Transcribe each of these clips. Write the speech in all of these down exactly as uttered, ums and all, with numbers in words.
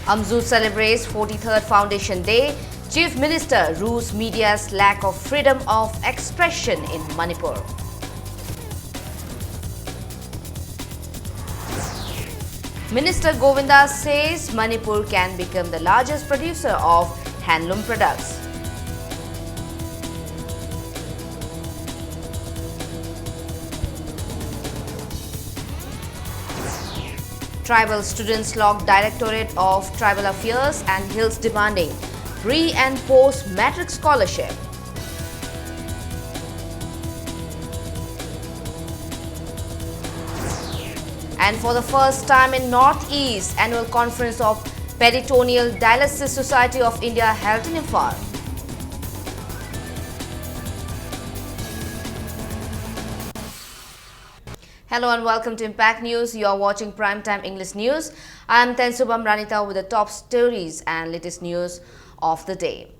Amzu celebrates forty-third Foundation Day. Chief Minister rues media's lack of freedom of expression in Manipur. Minister Govinda says Manipur can become the largest producer of handloom products. Tribal students log Directorate of Tribal Affairs and Hills demanding pre and post matric scholarship. And for the first time in Northeast, annual conference of Peritoneal Dialysis Society of India held in Imphal. Hello and welcome to Impact News. You are watching Primetime English News. I am Tensubam Ranita with the top stories and latest news of the day.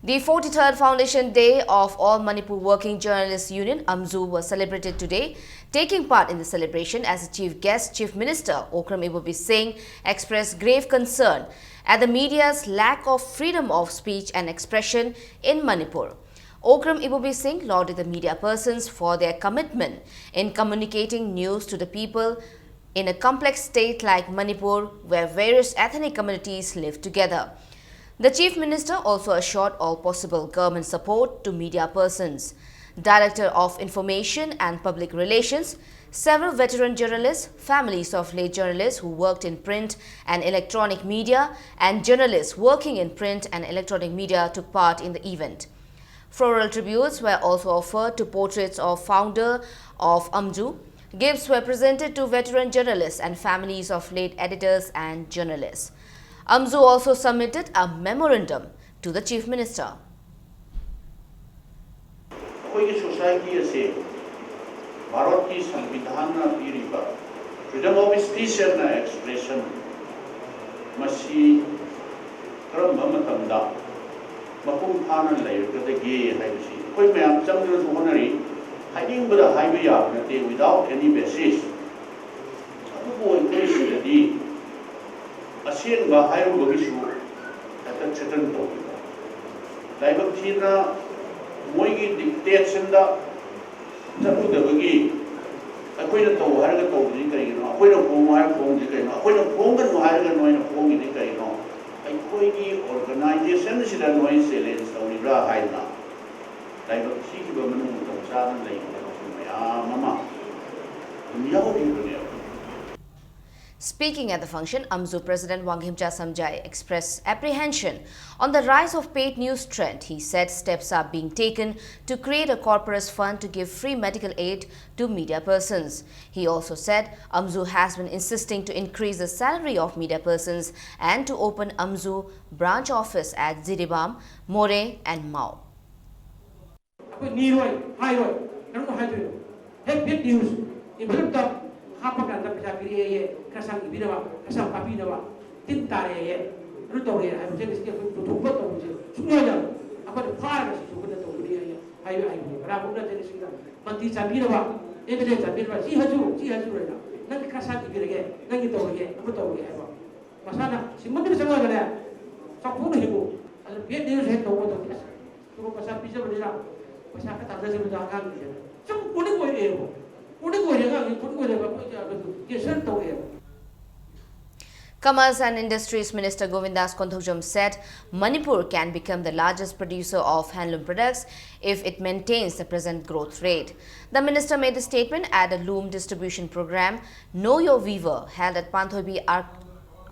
The forty-third Foundation Day of All Manipur Working Journalists Union, AMJU, was celebrated today. Taking part in the celebration as a chief guest, Chief Minister Okram Ibobi Singh expressed grave concern at the media's lack of freedom of speech and expression in Manipur. Okram Ibobi Singh lauded the media persons for their commitment in communicating news to the people in a complex state like Manipur, where various ethnic communities live together. The Chief Minister also assured all possible government support to media persons. Director of Information and Public Relations, several veteran journalists, families of late journalists who worked in print and electronic media, and journalists working in print and electronic media took part in the event. Floral tributes were also offered to portraits of founder of AMJU. Gifts were presented to veteran journalists and families of late editors and journalists. AMJU also submitted a memorandum to the Chief Minister. ꯑꯩꯈꯣꯏꯒꯤ society ꯑꯁꯤ ꯚꯥꯔꯠꯀꯤ ꯁꯪꯕꯤꯙꯥꯟꯅ ꯄꯤꯔꯤꯕ freedom of speech and expression ꯃꯁꯤ ꯀꯔꯝꯕ ꯃꯇꯝꯗ ꯃꯄꯨꯡ ꯐꯥꯅ ꯂꯩꯔꯛꯀꯗꯒꯦ ꯍꯥꯏꯕꯁꯤ ꯑꯩꯈꯣꯏ ꯃꯌꯥꯝ ꯆꯪꯗꯅꯁꯨ ꯍꯣꯠꯅꯔꯤ꯫ ꯍꯥꯏꯅꯤꯡꯕꯗ ꯍꯥꯏꯕ ꯌꯥꯕ ꯅꯠꯇꯦ without any basis꯫ ꯑꯗꯨꯕꯨ ꯑꯩꯈꯣꯏ ꯁꯤꯗꯗꯤ ꯑꯁꯤ ꯑꯁꯦꯡꯕ ꯍꯥꯏꯔꯨꯕꯒꯤꯁꯨ ꯍꯦꯛꯇ ꯊ꯭ꯔꯦꯇꯟ ꯇꯧꯈꯤꯕ꯫ ꯂꯥꯏꯕꯛ ꯊꯤꯗꯅ ꯃꯣꯏꯒꯤ ꯗꯤꯛꯇꯦꯁꯟꯗ ꯆꯠꯂꯨꯗꯕꯒꯤ ꯑꯩꯈꯣꯏꯅ ꯇꯧ ꯍꯥꯏꯔꯒ ꯇꯧꯗ꯭ꯔꯤ ꯀꯩꯒꯤꯅꯣ? ꯑꯩꯈꯣꯏꯅ ꯍꯣꯡꯉꯨ ꯍꯥꯏꯔꯒ ꯍꯣꯡꯗ꯭ꯔꯤ ꯀꯩꯅꯣ? ꯑꯩꯈꯣꯏꯅ ꯍꯣꯡꯒꯅꯨ ꯍꯥꯏꯔꯒ ꯅꯣꯏꯅ ꯍꯣꯡꯉꯤꯗꯤ ꯀꯩꯅꯣ? ꯑꯩꯈꯣꯏꯒꯤ ꯑꯣꯔꯒꯅꯥꯏꯖꯦꯁꯟꯁꯤꯗ ꯅꯣꯏ ꯆꯦꯂꯦꯟꯖ ꯇꯧꯔꯤꯕ꯭ꯔꯥ ꯍꯥꯏꯗꯅ ꯂꯥꯏꯕꯛ ꯊꯤꯈꯤꯕ ꯃꯅꯨꯡ ꯃꯇꯝ ꯆꯥꯅ ꯂꯩꯈꯤꯕ ꯃꯌꯥꯝ ꯑꯃ ꯑꯗꯨꯝ ꯌꯥꯎꯔꯤꯕꯅꯦꯕ꯫ Speaking at the function, AMZU President Wanghimcha Samjai expressed apprehension on the rise of paid news trend. He said steps are being taken to create a corpus fund to give free medical aid to media persons. He also said AMZU has been insisting to increase the salary of media persons and to open AMZU branch office at Jiribam, Moreh and Mao. ꯑꯩꯈꯣꯏ ꯅꯤꯔꯣꯏ, ꯍꯥꯏꯔꯣꯏ꯫ ꯀꯔꯝꯅ ꯍꯥꯏꯗꯣꯏꯅꯣ? ꯍꯦꯛ bed news ꯏꯟꯚꯦꯂꯞꯇ ꯍꯥꯞꯄ ꯀꯥꯟꯗ ꯄꯩꯁꯥ ꯄꯤꯔꯛꯑꯦꯌꯦ, ꯈꯔ ꯁꯥꯡ ꯏꯕꯤꯅꯕ, ꯈꯔ ꯁꯥꯡ ꯄꯥꯕꯤꯅꯕ, ꯇꯤꯟ ꯇꯥꯔꯛꯑꯦꯌꯦ, ꯑꯗꯨ ꯇꯧꯔꯦ ꯍꯥꯏꯕ ꯖꯦꯅꯤꯁꯀꯤ ꯑꯩꯈꯣꯏ ꯄꯨꯊꯣꯛꯄ ꯇꯧꯕꯁꯦ ꯁꯨꯡꯌꯥ ꯌꯥꯔꯣꯏ꯫ ꯑꯩꯈꯣꯏꯅ ꯐꯥꯔꯒ ꯁꯤꯁꯨ ꯑꯩꯈꯣꯏꯅ ꯇꯧꯕꯅꯤ ꯍꯥꯏꯅ ꯍꯥꯏꯕ ꯍꯥꯏꯕꯅꯤ꯫ ꯀꯅꯥꯒꯨꯝꯕꯅ ꯖꯦꯅꯤꯁꯀꯤꯗ ꯃꯟꯇ꯭ꯔꯤ ꯆꯥꯟꯕꯤꯅꯕ, ꯑꯦꯝ ꯑꯦꯜ ꯑꯦ ꯆꯥꯟꯕꯤꯅꯕ, ꯁꯤ ꯍꯥꯏꯖꯨ, ꯁꯤ ꯍꯥꯏꯖꯨ ꯍꯥꯏꯅ, ꯅꯪꯒꯤ ꯈꯔ ꯁꯥꯡ ꯏꯕꯤꯔꯒꯦ, ꯅꯪꯒꯤ ꯇꯧꯔꯒꯦ, ꯑꯃ ꯇꯧꯔꯒꯦ ꯍꯥꯏꯕ꯫ ꯃꯁꯥꯅ ꯁꯤꯃꯟꯗꯨꯅ ꯆꯪꯉꯒꯅꯦ, ꯆꯥꯎꯊꯣꯛꯅ ꯍꯤꯡꯉꯨ꯫ ꯑꯗꯨ ꯕꯦꯗ ꯅ꯭ꯌꯨꯁ ꯍꯦꯛ ꯇꯧꯕ ꯃꯇꯝꯗ, ꯑꯁ, ꯇꯣꯂꯣꯞ ꯃꯆꯥ ꯄꯤꯖꯕꯅꯤꯅ ꯄꯩꯁꯥ ꯈꯔ ꯇꯥꯟꯖꯁꯦ ꯃꯗꯨ ꯑꯉꯥꯡꯒꯤꯅꯦꯕ꯫ ꯁꯨꯝ ꯎꯅꯤꯡ ꯑꯣꯏꯔꯛꯑꯦꯕ꯫ ꯎꯅꯤꯡ ꯑꯣꯏꯔꯦ ꯑꯉꯥꯡꯒꯤ, ꯎꯅꯤꯡ ꯑꯣꯏꯔꯦꯕ꯫ ꯑꯩꯈꯣꯏ ꯀꯦꯟꯁꯔ ꯇꯧꯔꯛꯑꯦꯕ꯫ Commerce and Industries Minister Govindas Konthoujam said Manipur can become the largest producer of handloom products if it maintains the present growth rate. The minister made the statement at a loom distribution program, Know Your Weaver, held at Panthoibi Arc-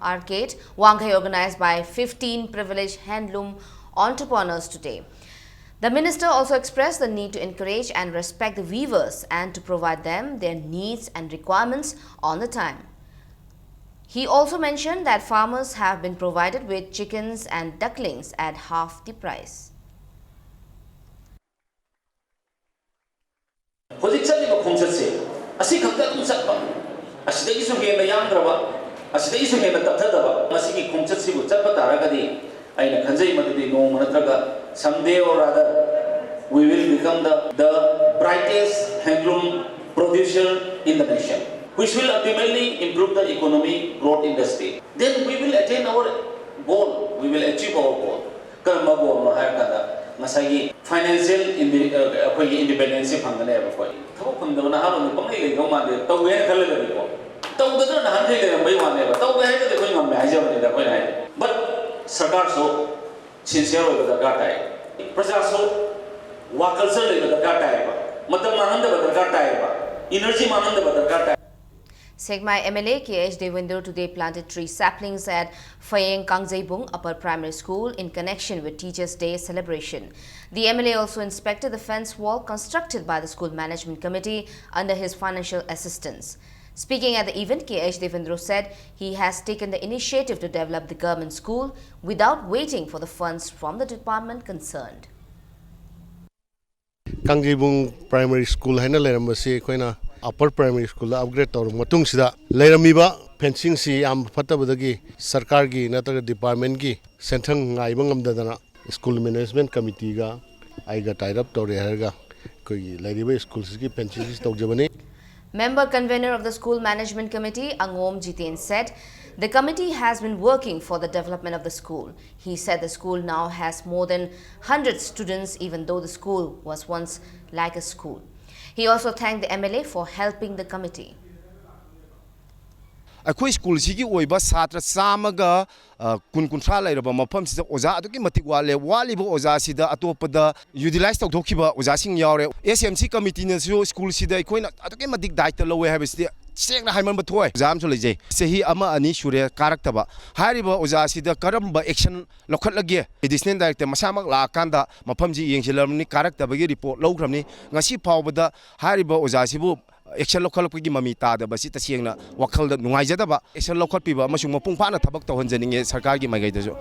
Arcade, Wangkhei, organized by fifteen privileged handloom entrepreneurs today. The minister also expressed the need to encourage and respect the weavers and to provide them their needs and requirements on the time. He also mentioned that farmers have been provided with chickens and ducklings at half the price. ꯍꯧꯖꯤꯛ ꯆꯠꯂꯤꯕ ꯈꯣꯡꯆꯠꯁꯦ ꯑꯁꯤꯈꯛꯇ ꯑꯗꯨꯝ ꯆꯠꯄ, ꯑꯁꯤꯗꯒꯤꯁꯨ ꯍꯦꯟꯅ ꯌꯥꯝꯗ꯭ꯔꯕ, ꯑꯁꯤꯗꯒꯤꯁꯨ ꯍꯦꯟꯅ ꯇꯞꯊꯗꯕ, ꯃꯁꯤꯒꯤ ꯈꯣꯡꯆꯠꯁꯤꯕꯨ ꯆꯠꯄ ꯇꯥꯔꯒꯗꯤ ꯑꯩꯅ ꯈꯟꯖꯩ ꯃꯗꯨꯗꯤ ꯅꯣꯡꯃ ꯅꯠꯇ꯭ꯔꯒ someday or rather we will become the, the brightest handloom producer in the nation. Which will ultimately improve the economic growth in the state. Then we will attain our goal, we will achieve our goal. ꯀꯔꯝꯕ ꯒꯣꯜꯅꯣ ꯍꯥꯏꯔ ꯀꯥꯟꯗ, ꯉꯁꯥꯏꯒꯤ financial ꯏꯟꯗꯤ-, ꯑ, ꯑꯩꯈꯣꯏꯒꯤ independence ꯁꯤ ꯐꯪꯒꯅꯦꯕ꯫ ꯑꯩꯈꯣꯏ ꯊꯕꯛ ꯐꯪꯗꯕ ꯅꯍꯥꯔꯣꯜꯗꯤ ꯄꯪꯂꯩ ꯂꯩꯗꯧ ꯃꯥꯟꯗꯦ, ꯇꯧꯒꯦ ꯍꯥꯏꯅ ꯈꯜꯂꯒꯗꯤꯀꯣ꯫ ꯇꯧꯗꯗꯅ ꯅꯍꯥꯟꯈꯩ ꯂꯩꯔꯝꯕꯩ ꯋꯥꯅꯦꯕ, ꯇꯧꯒꯦ ꯍꯥꯏꯔꯒꯗꯤ ꯑꯩꯈꯣꯏ ꯉꯝꯃꯦ ꯍꯥꯏꯖꯕꯅꯤꯗ ꯑꯩꯈꯣꯏꯅ ꯍꯥꯏꯗꯤ꯫ But ꯁꯔꯀꯥꯔꯁꯨ ꯁꯤꯟꯁꯤꯌꯔ ꯑꯣꯏꯕ ꯗꯔꯀꯥꯔ ꯇꯥꯏ꯫ ꯄ꯭ꯔꯖꯥꯁꯨ ꯋꯥ ꯀꯜꯆꯔ ꯂꯩꯕ ꯗꯔꯀꯥꯔ ꯇꯥꯏꯌꯦꯕ꯫ ꯃꯇꯝ ꯃꯥꯡꯍꯟꯗꯕ ꯗꯔꯀꯥꯔ ꯇꯥꯏꯌꯦꯕ꯫ ꯏꯅꯔꯖꯤ ꯃꯥꯡꯍꯟꯗꯕ ꯗꯔꯀꯥꯔ ꯇꯥꯏ꯫ Sekmai M L A K H Devendra today planted tree saplings at Fayeng Kangjeibung Upper Primary School in connection with Teachers' Day celebration. The M L A also inspected the fence wall constructed by the School Management Committee under his financial assistance. Speaking at the event, K H Devendra said he has taken the initiative to develop the government school without waiting for the funds from the department concerned. ꯀꯥꯡꯖꯩꯕꯨꯡ primary school ꯍꯥꯏꯅ ꯂꯩꯔꯝꯕꯁꯤ ꯑꯩꯈꯣꯏꯅ upper primary ꯁ꯭ꯀꯨꯜꯗ upgrade ꯇꯧꯔꯕ ꯃꯇꯨꯡꯁꯤꯗ, ꯂꯩꯔꯝꯃꯤꯕ ꯐꯦꯟꯁꯤꯡꯁꯤ ꯌꯥꯝ ꯐꯠꯇꯕꯗꯒꯤ ꯁꯔꯀꯥꯔꯒꯤ ꯅꯠꯇ꯭ꯔꯒ ꯗꯤꯄꯥꯔꯠꯃꯦꯟꯒꯤ ꯁꯦꯟꯊꯪ ꯉꯥꯏꯕ ꯉꯝꯗꯗꯅ ꯁ꯭ꯀꯨꯜ ꯃꯦꯅꯦꯖꯃꯦꯟꯠ ꯀꯃꯤꯇꯤꯒ ꯑꯩꯒ ꯇꯥꯏ ꯑꯞ ꯇꯧꯔꯦ ꯍꯥꯏꯔꯒ ꯑꯩꯈꯣꯏꯒꯤ ꯂꯩꯔꯤꯕ ꯁ꯭ꯀꯨꯜꯁꯤꯒꯤ ꯐꯦꯟꯁꯤꯡꯁꯤ ꯇꯧꯖꯕꯅꯤ꯫ Member convener of the School Management Committee, Angom Jiten, said the committee has been working for the development of the school. He said the school now has more than hundred students, even though the school was once like a school. He also thanked the M L A for helping the committee. ꯑꯩꯈꯣꯏ ꯁ꯭ꯀꯨꯜꯁꯤꯒꯤ ꯑꯣꯏꯕ ꯁꯥꯇ꯭ꯔ ꯆꯥꯝꯃꯒ, ꯑ, ꯀꯨꯟ, ꯀꯨꯟꯊ꯭ꯔꯥ ꯂꯩꯔꯕ ꯃꯐꯝꯁꯤꯗ ꯑꯣꯖꯥ ꯑꯗꯨꯛꯀꯤ ꯃꯇꯤꯛ ꯋꯥꯠꯂꯦ꯫ ꯋꯥꯠꯂꯤꯕ ꯑꯣꯖꯥꯁꯤꯗ ꯑꯇꯣꯞꯄꯗ ꯌꯨꯇꯤꯂꯥꯏꯁ ꯇꯧꯊꯣꯛꯈꯤꯕ ꯑꯣꯖꯥꯁꯤꯡ ꯌꯥꯎꯔꯦ꯫ ꯑꯦꯁ ꯑꯦꯝ ꯁꯤ ꯀꯃꯤꯇꯤꯅꯁꯨ ꯁ꯭ꯀꯨꯜꯁꯤꯗ ꯑꯩꯈꯣꯏꯅ ꯑꯗꯨꯛꯀꯤ ꯃꯇꯤꯛ ꯗꯥꯏꯇ ꯂꯧꯋꯦ ꯍꯥꯏꯕꯁꯤꯗꯤ ꯁꯦꯡꯅ ꯍꯥꯏꯃꯟꯕ ꯊꯣꯛꯑꯣꯏ꯫ ꯑꯣꯖꯥ ꯑꯃꯁꯨ ꯂꯩꯖꯩ, ꯆꯍꯤ ꯑꯃ ꯑꯅꯤ ꯁꯨꯔꯦ ꯀꯥꯔꯛꯇꯕ꯫ ꯍꯥꯏꯔꯤꯕ ꯑꯣꯖꯥꯁꯤꯗ ꯀꯔꯝꯕ ꯑꯦꯛꯁꯟ ꯂꯧꯈꯠꯂꯒꯦ? ꯑꯦꯗꯤꯁꯅꯦꯜ ꯗꯥꯏꯔꯦꯛꯇꯔ ꯃꯁꯥꯃꯛ ꯂꯥꯛꯑꯀꯥꯟꯗ ꯃꯐꯝꯁꯤ ꯌꯦꯡꯁꯤꯜꯂꯕꯅꯤ, ꯀꯥꯔꯛꯇꯕꯒꯤ ꯔꯤꯄꯣꯔꯠ ꯂꯧꯈ꯭ꯔꯕꯅꯤ꯫ ꯉꯁꯤ ꯐꯥꯎꯕꯗ ꯍꯥꯏꯔꯤꯕ ꯑꯣꯖꯥꯁꯤꯕꯨ ꯑꯦꯛꯁꯟ ꯂꯧꯈꯠꯂꯛꯄꯒꯤ ꯃꯃꯤ ꯇꯥꯗꯕꯁꯤ ꯇꯁꯦꯡꯅ ꯋꯥꯈꯜꯗ ꯅꯨꯡꯉꯥꯏꯖꯗꯕ꯫ ꯑꯦꯛꯁꯟ ꯂꯧꯈꯠꯄꯤꯕ ꯑꯃꯁꯨꯡ ꯃꯄꯨꯡ ꯐꯥꯅ ꯊꯕꯛ ꯇꯧꯍꯟꯖꯅꯤꯡꯉꯦ ꯁꯔꯀꯥꯔꯒꯤ ꯃꯥꯏꯀꯩꯗꯁꯨ꯫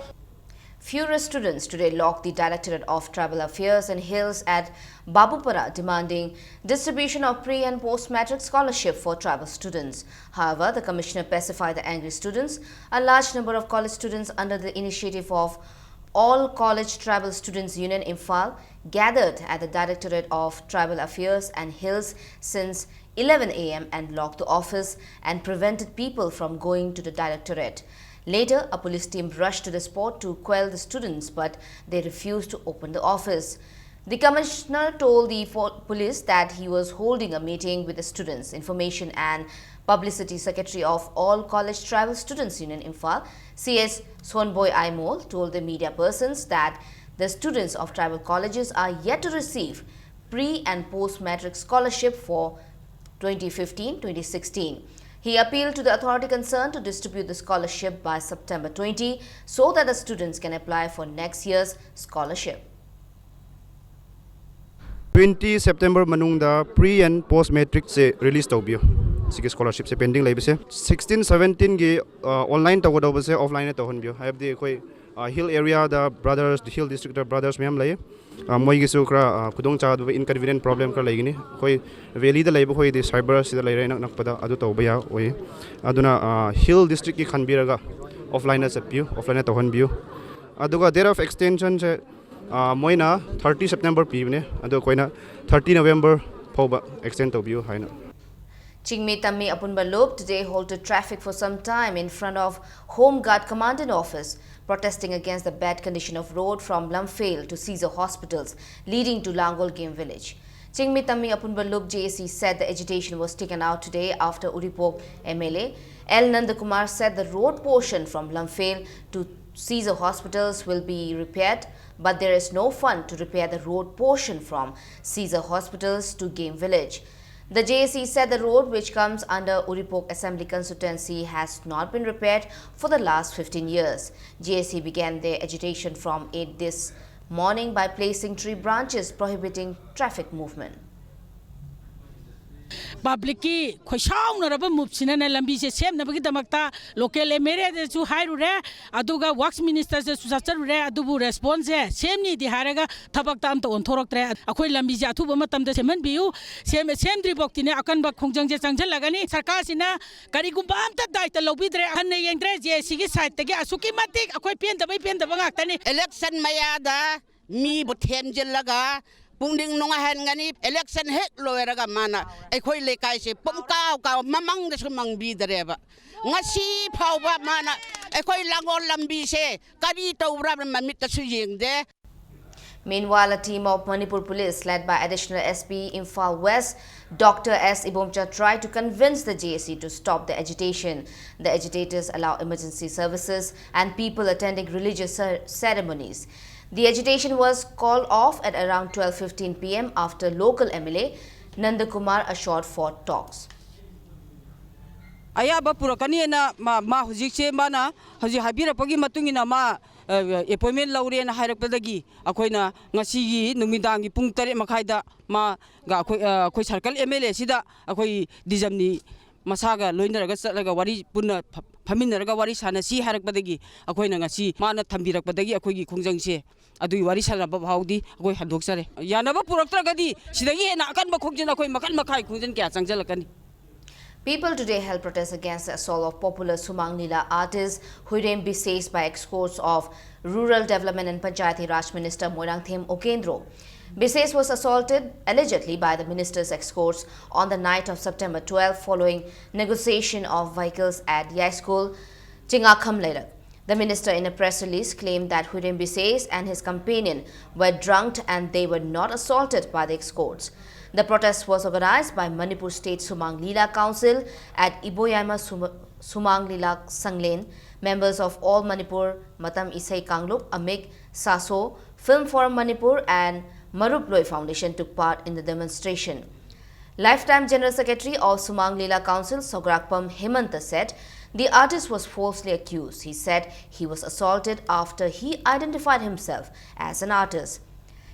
Fewer students today locked the Directorate of Tribal Affairs and Hills at Babupara, demanding distribution of pre and post matric scholarship for tribal students. However, the commissioner pacified the angry students. A large number of college students under the initiative of All College Tribal Students Union Imphal gathered at the Directorate of Tribal Affairs and Hills since eleven a m and locked the office and prevented people from going to the directorate. Later, a police team rushed to the spot to quell the students, but they refused to open the office. The commissioner told the fo- police that he was holding a meeting with the Students, Information and Publicity Secretary of All College Tribal Students Union Imphal, C S Sonboi Aimol, told the media persons that the students of tribal colleges are yet to receive pre and post matric scholarship for twenty fifteen twenty sixteen. He appealed to the authority concerned to distribute the scholarship by September twenty so that the students can apply for next year's scholarship. Twenty September ꯃꯅꯨꯡꯗ pre and post matric say release ꯇꯧꯕꯤꯌꯨ꯫ ꯁꯤꯒꯤ scholarship ꯁꯦ pending ꯂꯩꯕꯁꯦ sixteen seventeen ꯒꯤ online ꯇꯧꯒꯗꯧꯕꯁꯦ offline ꯇꯧꯍꯟꯕꯤꯌꯨ꯫ ꯍꯥꯏꯕꯗꯤ ꯑꯩꯈꯣꯏ hill area ꯗ brothers, hill district ꯇ brothers ꯃꯌꯥꯝ ꯂꯩ꯫ ꯃꯣꯏꯒꯤꯁꯨ ꯈꯔ ꯈꯨꯗꯣꯡꯆꯥꯗꯕ, inconvenient problem ꯈꯔ ꯂꯩꯒꯅꯤ꯫ ꯑꯩꯈꯣꯏ valley ꯗ ꯂꯩꯕ ꯑꯩꯈꯣꯏꯗꯤ cyber ꯁꯤꯗ ꯂꯩꯔꯦ ꯏꯅꯛ ꯅꯛꯄꯗ, ꯑꯗꯨ ꯇꯧꯕ ꯌꯥ ꯑꯣꯏ꯫ ꯑꯗꯨꯅ hill district ꯀꯤ ꯈꯟꯕꯤꯔꯒ offline ꯆꯠꯄꯤꯌꯨ, offline ꯇꯧꯍꯟꯕꯤꯌꯨ꯫ ꯑꯗꯨꯒ date of extension ꯁꯦ ꯃꯣꯏꯅ thirty September ꯄꯤꯕꯅꯦ, ꯑꯗꯣ ꯑꯩꯈꯣꯏꯅ thirty November ꯐꯥꯎꯕ extend ꯇꯧꯕꯤꯌꯨ ꯍꯥꯏꯅ꯫ Chingme Tammi Apunba Lup today halted traffic for some time in front of Home Guard Commandant Office, protesting against the bad condition of road from Lamphel to Caesar Hospitals, leading to Langol Game Village. Chingme Tammi Apunba Lup J A C said the agitation was taken out today after Uripok M L A L Nandakumar said the road portion from Lamphel to Caesar Hospitals will be repaired, but there is no fund to repair the road portion from Caesar Hospitals to Game Village. The J A C said the road, which comes under Uripok Assembly Constituency, has not been repaired for the last fifteen years. J A C began their agitation from eight this morning by placing tree branches prohibiting traffic movement. Public ꯀꯤ ꯈꯣꯏꯁꯥꯎꯅꯔꯕ move ꯁꯤꯅꯅꯦ ꯂꯝꯕꯤꯁꯦ ꯁꯦꯝꯅꯕꯒꯤꯗꯃꯛꯇ local M L A ꯗꯁꯨ ꯍꯥꯏꯔꯨꯔꯦ, ꯑꯗꯨꯒ Works Minister ꯗꯁꯨ ꯆꯠꯆꯔꯨꯔꯦ, ꯑꯗꯨꯕꯨ response ꯁꯦ ꯁꯦꯝꯅꯤꯗꯤ ꯍꯥꯏꯔꯒ ꯊꯕꯛꯇ ꯑꯝꯇ ꯑꯣꯟꯊꯣꯔꯛꯇ꯭ꯔꯦ꯫ ꯑꯩꯈꯣꯏ ꯂꯝꯕꯤꯁꯦ ꯑꯊꯨꯕ ꯃꯇꯝꯗ ꯁꯦꯝꯍꯟꯕꯤꯌꯨ꯫ ꯁꯦꯝ ꯁꯦꯝꯗ꯭ꯔꯤ ꯐꯥꯎꯗꯤꯅꯦ ꯑꯀꯟꯕ ꯈꯣꯡꯖꯪꯁꯦ ꯆꯪꯁꯤꯜꯂꯒꯅꯤ꯫ ꯁꯔꯀꯥꯔꯁꯤꯅ ꯀꯔꯤꯒꯨꯝꯕ ꯑꯝꯇ ꯗꯥꯏꯇ ꯂꯧꯕꯤꯗ꯭ꯔꯦ, ꯍꯟꯅ ꯌꯦꯡꯗ꯭ꯔꯦ꯫ J A C ꯒꯤ side ꯇꯒꯤ ꯑꯁꯨꯛꯀꯤ ꯃꯇꯤꯛ ꯑꯩꯈꯣꯏ ꯄꯦꯟꯗꯕꯩ ꯄꯦꯟꯗꯕ ꯉꯥꯛꯇꯅꯤ꯫ Election ꯃꯌꯥꯗ ꯃꯤꯕꯨ ꯊꯦꯝꯖꯤꯜꯂꯒ ꯄꯨꯛꯅꯤꯡ ꯅꯨꯡꯉꯥꯏꯍꯟꯒꯅꯤ꯫ ꯏꯂꯦꯛꯁꯟ ꯍꯦꯛ ꯂꯣꯏꯔꯒ ꯃꯥꯅ ꯑꯩꯈꯣꯏ ꯂꯩꯀꯥꯏꯁꯦ ꯄꯨꯝꯀꯥꯎ ꯀꯥꯎ, ꯃꯃꯪꯗꯁꯨ ꯃꯪꯕꯤꯗꯔꯦꯕ꯫ ꯉꯁꯤ ꯐꯥꯎꯕ ꯃꯥꯅ ꯑꯩꯈꯣꯏ ꯂꯥꯡꯒꯣꯜ ꯂꯝꯕꯤꯁꯦ ꯀꯔꯤ ꯇꯧꯕ꯭ꯔꯥ ꯃꯃꯤꯠꯇꯁꯨ ꯌꯦꯡꯗꯦ꯫ Meanwhile, a team of Manipur Police led by Additional S P Imphal West, Doctor S Ibomcha, tried to convince the J A C to stop the agitation. The agitators allow emergency services and people attending religious cer- ceremonies. The agitation was called off at around twelve fifteen P M after local M L A Nandakumar assured for talks. ꯑꯌꯥꯕ ꯄꯨꯔꯛꯀꯅꯤꯅ ꯃꯥ ꯃꯥ ꯍꯧꯖꯤꯛꯁꯦ ꯃꯥꯅ ꯍꯧꯖꯤꯛ ꯍꯥꯏꯕꯤꯔꯛꯄꯒꯤ ꯃꯇꯨꯡ ꯏꯟꯅ ꯃꯥ ꯑꯦꯄꯣꯏꯟꯃꯦꯟ ꯂꯧꯔꯦꯅ ꯍꯥꯏꯔꯛꯄꯗꯒꯤ ꯑꯩꯈꯣꯏꯅ ꯉꯁꯤꯒꯤ ꯅꯨꯃꯤꯗꯥꯡꯒꯤ ꯄꯨꯡ ꯇꯔꯦꯠ ꯃꯈꯥꯏꯗ ꯃꯥꯒ ꯑꯩꯈꯣꯏ ꯑꯩꯈꯣꯏ ꯁꯔꯀꯜ ꯑꯦꯝ ꯑꯦꯜ ꯑꯦꯁꯤꯗ ꯑꯩꯈꯣꯏ ꯗꯤꯖꯝꯅꯤ ꯃꯁꯥꯒ ꯂꯣꯏꯅꯔꯒ ꯆꯠꯂꯒ ꯋꯥꯔꯤ ꯄꯨꯟꯅ ꯐꯝꯃꯤꯟꯅꯔꯒ ꯋꯥꯔꯤ ꯁꯥꯟꯅꯁꯤ ꯍꯥꯏꯔꯛꯄꯗꯒꯤ ꯑꯩꯈꯣꯏꯅ ꯉꯁꯤ ꯃꯥꯅ ꯊꯝꯕꯤꯔꯛꯄꯗꯒꯤ ꯑꯩꯈꯣꯏꯒꯤ ꯈꯣꯡꯖꯪꯁꯦ ꯑꯗꯨꯒꯤ ꯋꯥꯔꯤ ꯁꯥꯟꯅꯕ ꯐꯥꯎꯗꯤ ꯑꯩꯈꯣꯏ ꯍꯟꯗꯣꯛꯆꯔꯦ꯫ ꯌꯥꯅꯕ ꯄꯨꯔꯛꯇ꯭ꯔꯒꯗꯤ ꯁꯤꯗꯒꯤ ꯍꯦꯟꯅ ꯑꯀꯟꯕ ꯈꯣꯡꯖꯪ ꯑꯩꯈꯣꯏ ꯃꯈꯟ ꯃꯈꯥꯏ ꯈꯣꯡꯖꯪ ꯀꯌꯥ ꯆꯪꯁꯤꯜꯂꯛꯀꯅꯤ꯫ People today held protest against the assault of popular Sumang Lila artist Huirem Bises by escorts of Rural Development and Panchayati Raj Minister Moirangthem Okendro. Bises was assaulted allegedly by the minister's escorts on the night of September twelfth following negotiation of vehicles at Yaskol, Chingakham Leirak. The minister, in a press release, claimed that Huirem Bises and his companion were drugged and they were not assaulted by the escorts. The protest was organized by Manipur State Sumang Lila Council at Iboyaima Sum- Sumang Lila Sanglen, members of All Manipur Matam Isei Kanglup, AMIK, SASO, Film Forum Manipur, and Marup Loi Foundation took part in the demonstration. Lifetime General Secretary of Sumang Lila Council, Sograkpam Hemanta, said the artist was falsely accused. He said he was assaulted after he identified himself as an artist.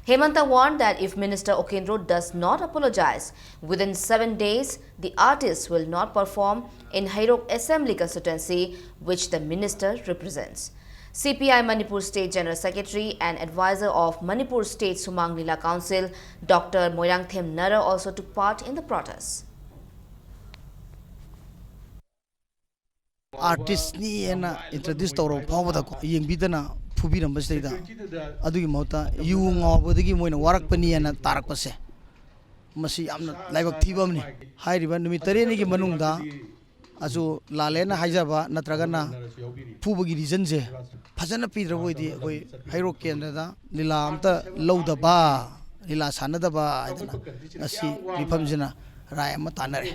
Hemanta warned that if Minister Okendro does not apologize within seven days, the artist will not perform in Heirok Assembly constituency, which the minister represents. C P I Manipur State General Secretary and advisor of Manipur State Sumang Lila Council, Doctor Moirangthem Nara, also took part in the protest. ꯑꯥꯔꯇꯤꯁꯅꯤ ꯍꯥꯏꯅ introduce ꯇꯧꯔꯕ ꯐꯥꯎꯕꯗꯀꯣ ꯌꯦꯡꯕꯤꯗꯅ ꯐꯨꯕꯤꯔꯝꯕꯁꯤꯗꯩꯗ ꯑꯗꯨꯒꯤ ꯃꯍꯨꯠꯇ U ꯉꯥꯎꯕꯗꯒꯤ ꯃꯣꯏꯅ ꯋꯥꯔꯛꯄꯅꯤ ꯍꯥꯏꯅ ꯇꯥꯔꯛꯄꯁꯦ, ꯃꯁꯤ ꯌꯥꯝꯅ ꯂꯥꯏꯕꯛ ꯊꯤꯕ ꯑꯃꯅꯤ꯫ ꯍꯥꯏꯔꯤꯕ ꯅꯨꯃꯤꯠ ꯇꯔꯦꯠꯅꯤꯒꯤ ꯃꯅꯨꯡꯗ ꯑꯁꯨ ꯂꯥꯜꯂꯦꯅ ꯍꯥꯏꯖꯕ ꯅꯠꯇ꯭ꯔꯒꯅ ꯐꯨꯕꯒꯤ ꯔꯤꯖꯟꯁꯦ ꯐꯖꯅ ꯄꯤꯗ꯭ꯔꯕ ꯑꯣꯏꯗꯤ ꯑꯩꯈꯣꯏ ꯍꯩꯔꯣꯛ ꯀꯦꯟꯗ꯭ꯔꯗ ꯂꯤꯂꯥ ꯑꯝꯇ ꯂꯧꯗꯕ, ꯂꯤꯂꯥ ꯁꯥꯟꯅꯗꯕ ꯍꯥꯏꯗꯅ ꯉꯁꯤ ꯃꯤꯐꯝꯁꯤꯅ ꯔꯥꯏ ꯑꯃ ꯇꯥꯟꯅꯔꯦ꯫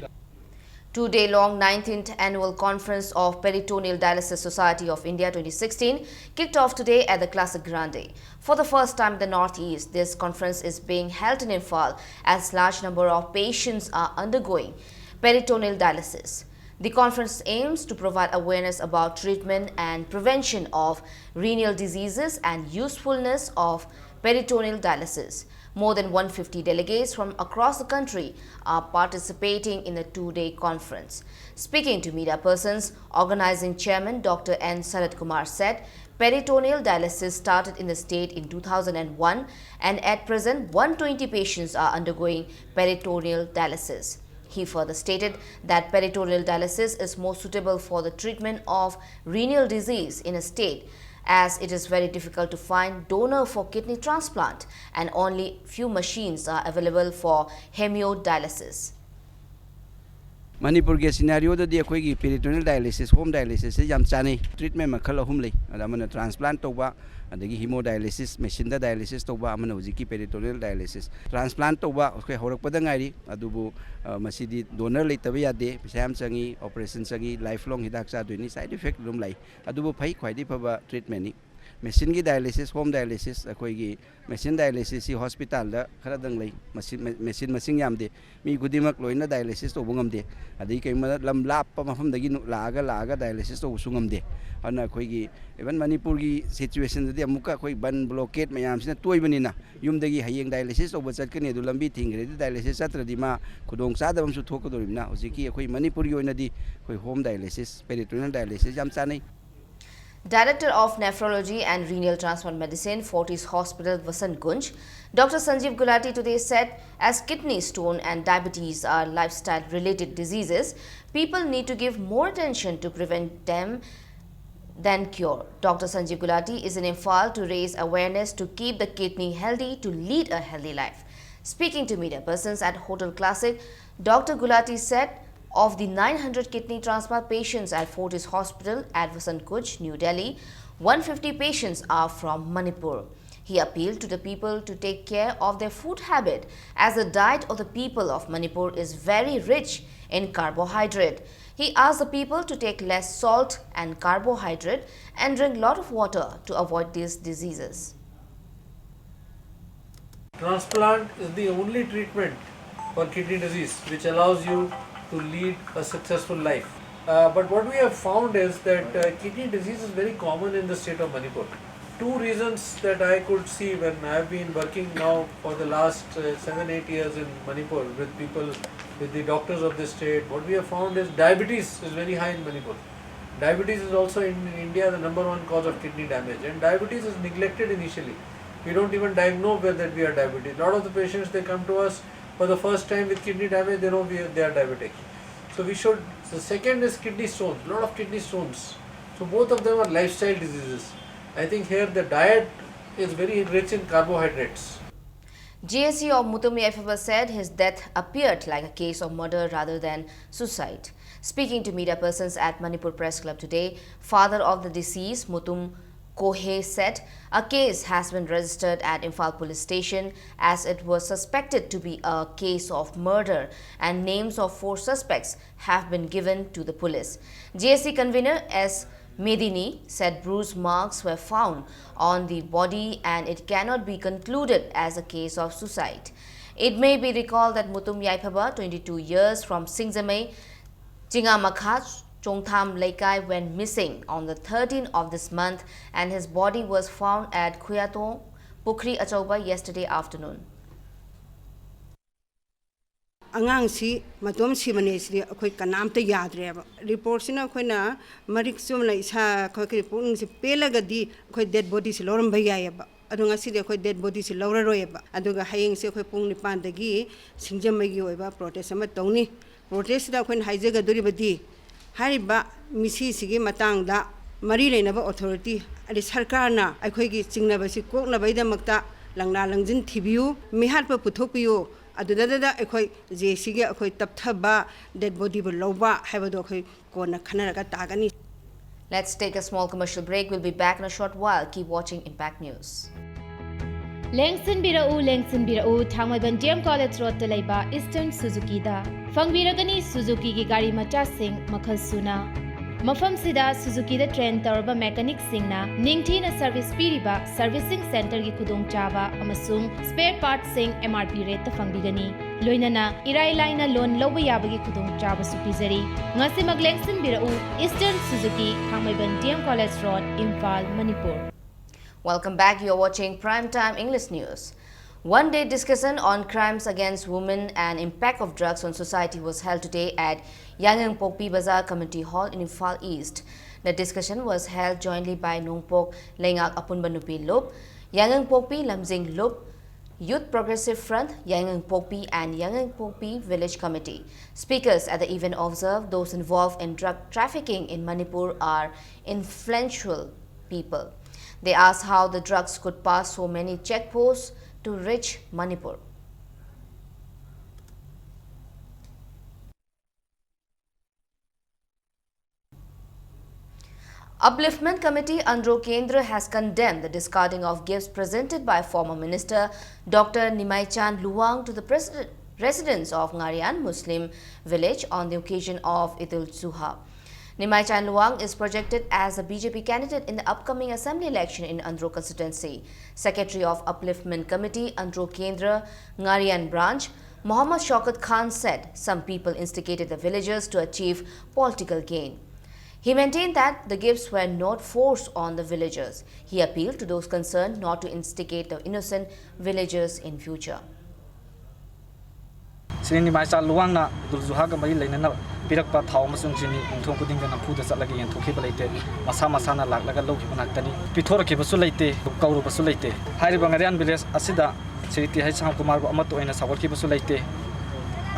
Two-day-long nineteenth Annual Conference of Peritoneal Dialysis Society of India twenty sixteen kicked off today at the Classic Grande. For the first time in the Northeast, this conference is being held in Imphal as large number of patients are undergoing peritoneal dialysis. The conference aims to provide awareness about treatment and prevention of renal diseases and usefulness of peritoneal dialysis. More than one fifty delegates from across the country are participating in the two-day conference. Speaking to media persons, organizing chairman Doctor N Sanat Kumar said peritoneal dialysis started in the state in two thousand one, and at present one twenty patients are undergoing peritoneal dialysis. He further stated that peritoneal dialysis is more suitable for the treatment of renal disease in a state, as it is very difficult to find donor for kidney transplant and only few machines are available for hemodialysis. ꯃꯅꯤꯄꯨꯔꯒꯤ ꯁꯤꯅꯥꯔꯤꯑꯣꯗꯗꯤ ꯑꯩꯈꯣꯏꯒꯤ ꯄꯦꯔꯤꯇꯣꯅꯤꯌꯦꯜ dialysis, home ꯗꯥꯏꯂꯥꯏꯁꯤꯁꯁꯦ ꯌꯥꯝ ꯆꯥꯅꯩ꯫ Treatment ꯃꯈꯜ ꯑꯍꯨꯝ ꯂꯩ꯫ ꯑꯗ ꯑꯃꯅ transplant ꯇꯧꯕ, ꯑꯗꯒꯤ ꯍꯤꯃꯣꯗꯥꯏꯂꯥꯏꯁꯤꯁ, ꯃꯦꯆꯤꯟꯗ ꯗꯥꯏꯂꯥꯏꯁꯤꯁ ꯇꯧꯕ, ꯑꯃꯅ ꯍꯧꯖꯤꯛꯀꯤ ꯄꯦꯔꯤꯇꯣꯅꯤꯌꯦꯜ ꯗꯥꯏꯂꯥꯏꯁꯤꯁ꯫ ꯇ꯭ꯔꯥꯟꯁꯄ꯭ꯂꯥꯟ ꯇꯧꯕ ꯑꯩꯈꯣꯏ ꯍꯧꯔꯛꯄꯗ ꯉꯥꯏꯔꯤ, ꯑꯗꯨꯕꯨ ꯑ, ꯃꯁꯤꯗꯤ ꯗꯣꯅꯔ ꯂꯩꯇꯕ ꯌꯥꯗꯦ, ꯄꯩꯁꯥ ꯌꯥꯝ ꯆꯪꯉꯤ, ꯑꯣꯄꯔꯦꯁꯟ ꯆꯪꯉꯤ, ꯂꯥꯏꯐ ꯂꯣꯡ ꯍꯤꯗꯥꯛ ꯆꯥꯗꯣꯏꯅꯤ, ꯁꯥꯏꯠ ꯏꯐꯦꯛ ꯑꯗꯨꯝ ꯂꯩ꯫ ꯑꯗꯨꯕꯨ ꯐꯩ, ꯈ꯭ꯋꯥꯏꯗꯒꯤ ꯐꯕ ꯇ꯭ꯔꯤꯠꯃꯦꯟꯅꯤ꯫ ꯃꯦꯆꯤꯟꯒꯤ ꯗꯥꯏꯂꯥꯏꯁꯤꯁ, ꯍꯣꯝ ꯗꯥꯏꯂꯥꯏꯁꯤꯁ, ꯑꯩꯈꯣꯏꯒꯤ ꯃꯦꯆꯤꯟ ꯗꯥꯏꯂꯥꯏꯁꯤꯁꯁꯤ ꯍꯣꯁꯄꯤꯇꯥꯜꯗ ꯈꯔꯗꯪ ꯂꯩ꯫ ꯃꯁꯤ-, ꯃꯦ-, ꯃꯦꯆꯤꯟ ꯃꯁꯤꯡ ꯌꯥꯝꯗꯦ꯫ ꯃꯤ ꯈꯨꯗꯤꯡꯃꯛ ꯂꯣꯏꯅ ꯗꯥꯏꯂꯥꯏꯁꯤꯁ ꯇꯧꯕ ꯉꯝꯗꯦ꯫ ꯑꯗꯒꯤ ꯀꯩꯒꯨꯝꯕꯗ ꯂꯝ ꯂꯥꯞꯄ ꯃꯐꯝꯗꯒꯤ ꯅꯨ-, ꯂꯥꯛꯑꯒ, ꯂꯥꯛꯑꯒ ꯗꯥꯏꯂꯥꯏꯁꯤꯁ ꯇꯧꯕꯁꯨ ꯉꯝꯗꯦ꯫ ꯑꯗꯨꯅ ꯑꯩꯈꯣꯏꯒꯤ ꯏꯚꯟ ꯃꯅꯤꯄꯨꯔꯒꯤ ꯁꯤꯆꯨꯋꯦꯁꯟꯗꯗꯤ ꯑꯃꯨꯛꯀ ꯑꯩꯈꯣꯏ ꯕꯟ ꯕ꯭ꯂꯣꯀꯦꯠ ꯃꯌꯥꯝꯁꯤꯅ ꯇꯣꯏꯕꯅꯤꯅ ꯌꯨꯝꯗꯒꯤ ꯍꯌꯦꯡ ꯗꯥꯏꯂꯥꯏꯁꯤꯁ ꯇꯧꯕ ꯆꯠꯀꯅꯤ, ꯑꯗꯨ ꯂꯝꯕꯤ ꯊꯤꯡꯈ꯭ꯔꯗꯤ ꯗꯥꯏꯂꯥꯏꯁꯤꯁ ꯆꯠꯇ꯭ꯔꯗꯤ ꯃꯥ ꯈꯨꯗꯣꯡ ꯆꯥꯗꯕ ꯑꯃꯁꯨ ꯊꯣꯛꯀꯗꯧꯔꯤꯕꯅꯤꯅ ꯍꯧꯖꯤꯛꯀꯤ ꯑꯩꯈꯣꯏ ꯃꯅꯤꯄꯨꯔꯒꯤ ꯑꯣꯏꯅꯗꯤ ꯑꯩꯈꯣꯏ ꯍꯣꯝ ꯗꯥꯏꯂꯥꯏꯁꯤꯁ, ꯄꯦꯔꯤꯇꯣꯅꯤꯌꯦꯜ ꯗꯥꯏꯂꯥꯏꯁꯤꯁ ꯌꯥꯝ ꯆꯥꯅꯩ꯫ Director of Nephrology and Renal Transplant Medicine, Fortis Hospital, Vasant Kunj, Doctor Sanjeev Gulati today said, as kidney stone and diabetes are lifestyle-related diseases, people need to give more attention to prevent them than cure. Doctor Sanjay Gulati is in Imphal to raise awareness to keep the kidney healthy, to lead a healthy life. Speaking to media persons at Hotel Classic, Doctor Gulati said of the nine hundred kidney transplant patients at Fortis Hospital at Vasant Kunj, New Delhi, one fifty patients are from Manipur. He appealed to the people to take care of their food habit, as the diet of the people of Manipur is very rich in carbohydrate. He asked the people to take less salt and carbohydrate and drink lot of water to avoid these diseases. Transplant is the only treatment for kidney disease which allows you to lead a successful life. Uh, but what we have found is that uh, kidney disease is very common in the state of Manipur. Two reasons that I could see when I've been working now for the last uh, seven, eight years in Manipur with people, with the doctors of the state, what we have found is diabetes is very high in Manipur. Diabetes is also in India the number one cause of kidney damage, and diabetes is neglected initially. We don't even diagnose whether we are diabetic. A lot of the patients, they come to us for the first time with kidney damage, they know we are, they are diabetic. So we should, the second is kidney stones, a lot of kidney stones. So both of them are lifestyle diseases. I think here the diet is very rich in carbohydrates. G A C of Mutum Yaipaba said his death appeared like a case of murder rather than suicide. Speaking to media persons at Manipur Press Club today, father of the deceased, Mutum Kohe, said a case has been registered at Imphal Police Station as it was suspected to be a case of murder, and names of four suspects have been given to the police. G A C convener S Medini said bruise marks were found on the body and it cannot be concluded as a case of suicide. It may be recalled that Mutum Yaipaba, twenty-two years, from Singjamei, Chingamakha, Chongtham Leikai, went missing on the thirteenth of this month and his body was found at Khuyatong Pukhri Achauba yesterday afternoon. ꯑꯉꯥꯡꯁꯤ ꯃꯇꯣꯝ ꯁꯤꯕꯅꯦ ꯁꯤꯗꯤ ꯑꯩꯈꯣꯏ ꯀꯅꯥꯝꯇ ꯌꯥꯗ꯭ꯔꯦꯕ꯫ ꯔꯤꯄꯣꯔꯠꯁꯤꯅ ꯑꯩꯈꯣꯏꯅ ꯃꯔꯤꯛ ꯆꯨꯝꯅ ꯏꯁꯥ ꯑꯩꯈꯣꯏꯒꯤ ꯄꯨꯛꯅꯤꯡꯁꯦ ꯄꯦꯜꯂꯒꯗꯤ ꯑꯩꯈꯣꯏ ꯗꯦꯗ ꯕꯣꯗꯤꯁꯦ ꯂꯧꯔꯝꯕ ꯌꯥꯏꯑꯕ꯫ ꯑꯗꯣ ꯉꯁꯤꯗꯤ ꯑꯩꯈꯣꯏ ꯗꯦꯗ ꯕꯣꯗꯤꯁꯦ ꯂꯧꯔꯔꯣꯏꯑꯕ꯫ ꯑꯗꯨꯒ ꯍꯌꯦꯡꯁꯦ ꯑꯩꯈꯣꯏ ꯄꯨꯡ ꯅꯤꯄꯥꯟꯗꯒꯤ ꯁꯤꯡꯖꯃꯩꯒꯤ ꯑꯣꯏꯕ ꯄ꯭ꯔꯣꯇꯦꯁ ꯑꯃ ꯇꯧꯅꯤ꯫ ꯄ꯭ꯔꯣꯇꯦꯁꯁꯤꯗ ꯑꯩꯈꯣꯏꯅ ꯍꯥꯏꯖꯒꯗꯣꯔꯤꯕꯗꯤ ꯍꯥꯏꯔꯤꯕ ꯃꯤꯁꯤꯁꯤꯒꯤ ꯃꯇꯥꯡꯗ ꯃꯔꯤ ꯂꯩꯅꯕ ꯑꯣꯊꯣꯔꯤꯇꯤ ꯑꯗꯩ ꯁꯔꯀꯥꯔꯅ ꯑꯩꯈꯣꯏꯒꯤ ꯆꯤꯡꯅꯕꯁꯤ ꯀꯣꯛꯅꯕꯒꯤꯗꯃꯛꯇ ꯂꯪꯂꯥ ꯂꯪꯖꯤꯟ ꯊꯤꯕꯤꯌꯨ, ꯃꯤꯍꯥꯠꯄ ꯄꯨꯊꯣꯛꯄꯤꯌꯨ꯫ ꯑꯗꯨꯗ ꯑꯩꯈꯣꯏ ꯖꯦ ꯁꯤꯒꯤ ꯑꯩꯈꯣꯏ ꯇꯞꯊꯕ, ꯗꯦꯗ ꯕꯣꯗꯤꯕꯨ ꯂꯧꯕ ꯍꯥꯏꯕꯗꯣ ꯑꯩꯈꯣꯏ ꯀꯣꯟꯅ ꯈꯟꯅꯔꯒ ꯇꯥꯒꯅꯤ꯫ Let's take a small commercial break. We'll be back in a short while. Keep watching Impact News. ꯂꯦꯡꯁꯤꯟꯕꯤꯔꯛꯎ, ꯂꯦꯡꯁꯤꯟꯕꯤꯔꯛꯎ, Thangmeiband D M college ꯔꯣꯗꯇ ꯂꯩꯕ ꯏꯁꯇꯔꯟ ꯁꯨꯖꯨꯀꯤꯗ꯫ ꯐꯪꯕꯤꯔꯒꯅꯤ ꯁꯨꯖꯨꯀꯤꯒꯤ ꯒꯥꯔꯤ ꯃꯆꯥꯁꯤꯡ ꯃꯈꯜ ꯁꯨꯅ꯫ ꯃꯐꯝꯁꯤꯗ ꯁꯨꯖꯨꯀꯤꯗ ꯇ꯭ꯔꯦꯟ ꯇꯧꯔꯕ ꯃꯦꯀꯥꯅꯤꯛꯁꯤꯡꯅ ꯅꯤꯡꯊꯤꯅ ꯁꯔꯚꯤꯁ ꯄꯤꯔꯤꯕ ꯁꯔꯚꯤꯁꯤꯡ ꯁꯦꯟꯇꯔꯒꯤ ꯈꯨꯗꯣꯡꯆꯥꯕ ꯑꯃꯁꯨꯡ ꯁ꯭ꯄꯦꯌꯔ ꯄꯥꯔꯠꯁꯤꯡ ꯑꯦꯝ ꯑꯥꯔ ꯄꯤ ꯔꯦꯠꯇ ꯐꯪꯕꯤꯒꯅꯤ꯫ ꯂꯣꯏꯅꯅ ꯏꯔꯥꯏ ꯂꯥꯏꯅ ꯂꯣꯟ ꯂꯧꯕ ꯌꯥꯕꯒꯤ ꯈꯨꯗꯣꯡꯆꯥꯕꯁꯨ ꯄꯤꯖꯔꯤ꯫ ꯉꯁꯤꯃꯛ ꯂꯦꯡꯁꯤꯟꯕꯤꯔꯛꯎ, ꯏꯁꯇꯔꯟ ꯁꯨꯖꯨꯀꯤ, Thangmeiband D M college road, Imphal, Manipur. Welcome back. You're watching Prime Time English News. One-day discussion on crimes against women and impact of drugs on society was held today at Yaingangpokpi Bazar Community Hall in Imphal East. The discussion was held jointly by Nongpok Leingak Apunba Nupi Lup, Yaingangpokpi Lamjing Lup, Youth Progressive Front, Yaingangpokpi and Yaingangpokpi Village Committee. Speakers at the event observed those involved in drug trafficking in Manipur are influential people. They asked how the drugs could pass so many checkposts to reach Manipur. Upliftment Committee Andro Kendra has condemned the discarding of gifts presented by former Minister Doctor Nimaichan Luwang to the president, residents of Ngarian Muslim village on the occasion of Eid ul-Zuha. Nimaichan Luwang is projected as a B J P candidate in the upcoming assembly election in Andro constituency. Secretary of Upliftment Committee Andro Kendra Ngarian Branch, Mohammad Shaukat Khan said some people instigated the villagers to achieve political gain. He maintained that the gifts were not forced on the villagers. He appealed to those concerned not to instigate the innocent villagers in future. Shri Nimaicha ꯂꯨꯋꯥꯡꯅ ꯏꯗꯨꯜ ꯖꯨꯍꯥꯒ ꯃꯔꯤ ꯂꯩꯅꯅ ꯄꯤꯔꯛꯄ ꯊꯥꯎ ꯑꯃꯁꯨꯡ ꯆꯤꯅꯤ ꯌꯨꯝꯊꯣꯡ ꯈꯨꯗꯤꯡꯗ ꯅꯝꯐꯨꯗ ꯆꯠꯂꯒ ꯌꯦꯟꯊꯣꯛꯈꯤꯕ ꯂꯩꯇꯦ꯫ ꯃꯁꯥ ꯃꯁꯥꯅ ꯂꯥꯛꯂꯒ ꯂꯧꯈꯤꯕ ꯉꯥꯛꯇꯅꯤ꯫ ꯄꯤꯊꯣꯔꯛꯈꯤꯕꯁꯨ ꯂꯩꯇꯦ, ꯀꯧꯔꯨꯕꯁꯨ ꯂꯩꯇꯦ꯫ ꯍꯥꯏꯔꯤꯕ ꯉꯥꯔꯤꯌꯥꯟ ꯚꯤꯂꯦꯖ ꯑꯁꯤꯗ ꯁ꯭ꯔꯤ ꯇꯤ ꯍꯩꯆ ꯁꯥꯝꯀꯨꯃꯥꯔꯕꯨ ꯑꯃꯠꯇ ꯑꯣꯏꯅ ꯁꯧꯒꯠꯈꯤꯕꯁꯨ ꯂꯩꯇꯦ꯫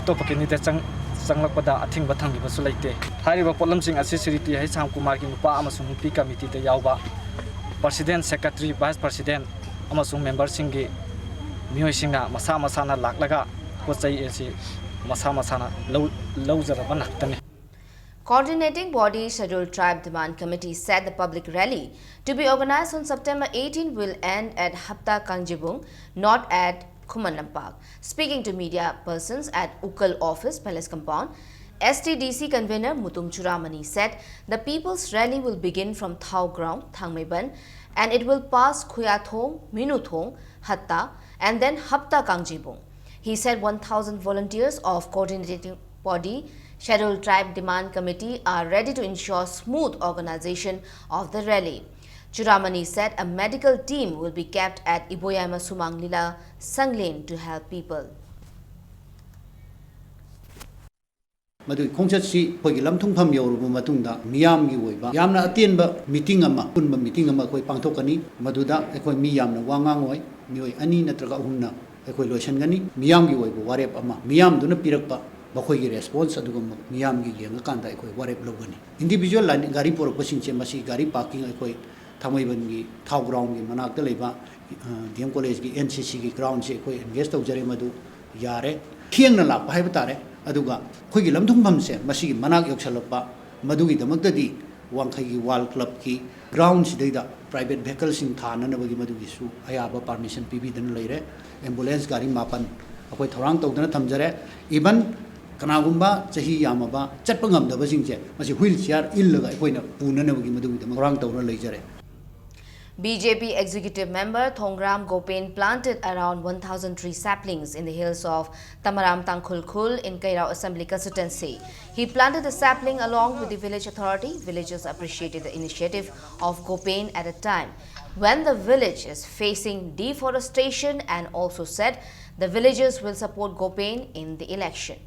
ꯑꯇꯣꯞꯄ ꯀꯦꯟꯗꯤꯗꯦꯠ ꯆꯪ-, ꯆꯪꯂꯛꯄꯗ ꯑꯊꯤꯡꯕ ꯊꯝꯈꯤꯕꯁꯨ ꯂꯩꯇꯦ꯫ ꯍꯥꯏꯔꯤꯕ ꯄꯣꯠꯂꯝꯁꯤꯡ ꯑꯁꯤ ꯁ꯭ꯔꯤ ꯇꯤ ꯍꯩꯁꯥꯝ ꯀꯨꯃꯥꯔꯒꯤ ꯅꯨꯄꯥ ꯑꯃꯁꯨꯡ ꯅꯨꯄꯤ ꯀꯃꯤꯇꯤꯗ ꯌꯥꯎꯕ president, secretary, vice president ꯑꯃꯁꯨꯡ memberꯁꯤꯡꯒꯤ ꯃꯤꯑꯣꯏꯁꯤꯡꯅ ꯃꯁꯥ ꯃꯁꯥꯅ ꯂꯥꯛꯂꯒ ꯄꯣꯠ ꯆꯩ ꯑꯁꯤ ꯃꯁꯥ ꯃꯁꯥꯅ ꯂꯧ-, ꯂꯧꯖꯔꯕ ꯉꯥꯛꯇꯅꯤ꯫ Coordinating body Scheduled Tribe Demand Committee said the public rally to be organized on September eighteen will end at Hapta Kangjibung, not at Khuman Lampak. Speaking to media persons at Ukal office, Palace compound, S T D C convener Mutum Churamani said the people's rally will begin from Thao Ground, Thangmeiban, and it will pass Khuyathong, Minuthong, Hatta, and then Hapta Kangjibung. He said one thousand volunteers of coordinating body Scheduled Tribe Demand Committee are ready to ensure smooth organization of the rally. Churamani said a medical team will be kept at Iboyaima Sumang Lila Sanglen to help people. ꯃꯗꯨꯒꯤ ꯈꯣꯡꯆꯠꯁꯤ ꯑꯩꯈꯣꯏꯒꯤ ꯂꯝꯊꯨꯡꯐꯝ ꯌꯧꯔꯕ ꯃꯇꯨꯡꯗ ꯃꯤꯌꯥꯝꯒꯤ ꯑꯣꯏꯕ ꯌꯥꯝꯅ ꯑꯇꯦꯟꯕ meeting ꯑꯃ, ꯑꯄꯨꯟꯕ meeting ꯑꯃ ꯑꯩꯈꯣꯏ ꯄꯥꯡꯊꯣꯛꯀꯅꯤ꯫ ꯃꯗꯨꯗ ꯑꯩꯈꯣꯏ ꯃꯤ ꯌꯥꯝꯅ ꯋꯥ ꯉꯥꯡꯉꯣꯏ, ꯃꯤꯑꯣꯏ ꯑꯅꯤ ꯅꯠꯇ꯭ꯔꯒ ꯑꯍꯨꯝꯅ ꯑꯩꯈꯣꯏ ꯂꯣꯏꯁꯤꯟꯒꯅꯤ꯫ ꯃꯤꯌꯥꯝꯒꯤ ꯑꯣꯏꯕ ꯋꯥꯔꯦꯞ ꯑꯃ, ꯃꯤꯌꯥꯝꯗꯨꯅ ꯄꯤꯔꯛꯄ ꯃꯈꯣꯏꯒꯤ response ꯑꯗꯨꯒ ꯃꯤꯌꯥꯝꯒꯤ ꯌꯦꯡꯉꯀꯥꯟꯗ ꯑꯩꯈꯣꯏ ꯋꯥꯔꯦꯞ ꯂꯧꯒꯅꯤ꯫ Individual line ꯒꯥꯔꯤ ꯄꯨꯔꯛꯄꯁꯤꯡꯁꯦ ꯃꯁꯤ ꯒꯥꯔꯤ parking ꯑꯩꯈꯣꯏ ꯊꯥꯡꯃꯩꯕꯟꯒꯤ ꯊꯥꯎ ground ꯒꯤ ꯃꯅꯥꯛꯇ ꯂꯩꯕ, ꯑ, D M college ꯒꯤ N C C ꯒꯤ ground ꯁꯦ ꯑꯩꯈꯣꯏ engage ꯇꯧꯖꯔꯦ, ꯃꯗꯨ ꯌꯥꯔꯦ꯫ ꯊꯦꯡꯅ ꯂꯥꯛꯄ ꯍꯥꯏꯕ ꯇꯥꯔꯦ꯫ ꯑꯗꯨꯒ ꯑꯩꯈꯣꯏꯒꯤ ꯂꯝꯊꯨꯡꯐꯝꯁꯦ ꯃꯁꯤꯒꯤ ꯃꯅꯥꯛ ꯌꯧꯁꯜꯂꯛꯄ, ꯃꯗꯨꯒꯤꯗꯃꯛꯇꯗꯤ ꯋꯥꯡꯈꯩꯒꯤ World Club ꯀꯤ ground ꯁꯤꯗꯩꯗ private vehicle ꯁꯤꯡ ꯊꯥꯅꯅꯕꯒꯤ ꯃꯗꯨꯒꯤꯁꯨ ꯑꯌꯥꯕ permission ꯄꯤꯕꯤꯗꯨꯅ ꯂꯩꯔꯦ꯫ Ambulance ꯒꯥꯔꯤ ꯃꯥꯄꯟ ꯑꯩꯈꯣꯏ ꯊꯧꯔꯥꯡ ꯇꯧꯗꯨꯅ ꯊꯝꯖꯔꯦ꯫ Even ꯀꯅꯥꯒꯨꯝꯕ ꯆꯍꯤ ꯌꯥꯝꯃꯕ ꯆꯠꯄ ꯉꯝꯗꯕꯁꯤꯡꯁꯦ ꯃꯁꯤ wheel chair ꯏꯜꯂꯒ ꯑꯩꯈꯣꯏꯅ ꯄꯨꯅꯅꯕꯒꯤ ꯃꯗꯨꯒꯤꯗꯃꯛ ꯊꯧꯔꯥꯡ ꯇꯧꯗꯨꯅ ꯂꯩꯖꯔꯦ꯫ B J P executive member Thongram Gopen planted around one thousand tree saplings in the hills of Tamaram Tangkhul Khul in Kairao Assembly constituency. He planted the sapling along with the village authority. Villagers appreciated the initiative of Gopen at a time when the village is facing deforestation and also said the villagers will support Gopen in the election.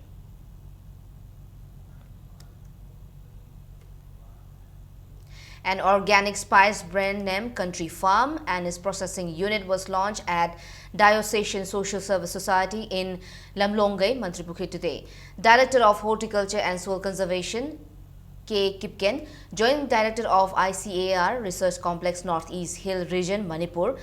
An organic spice brand named Country Farm and its processing unit was launched at Diocesan Social Service Society in Lamlongai, Mantripukhri today. Director of Horticulture and Soil Conservation, K Kipgen, Joint Director of I C A R Research Complex, Northeast Hill Region, Manipur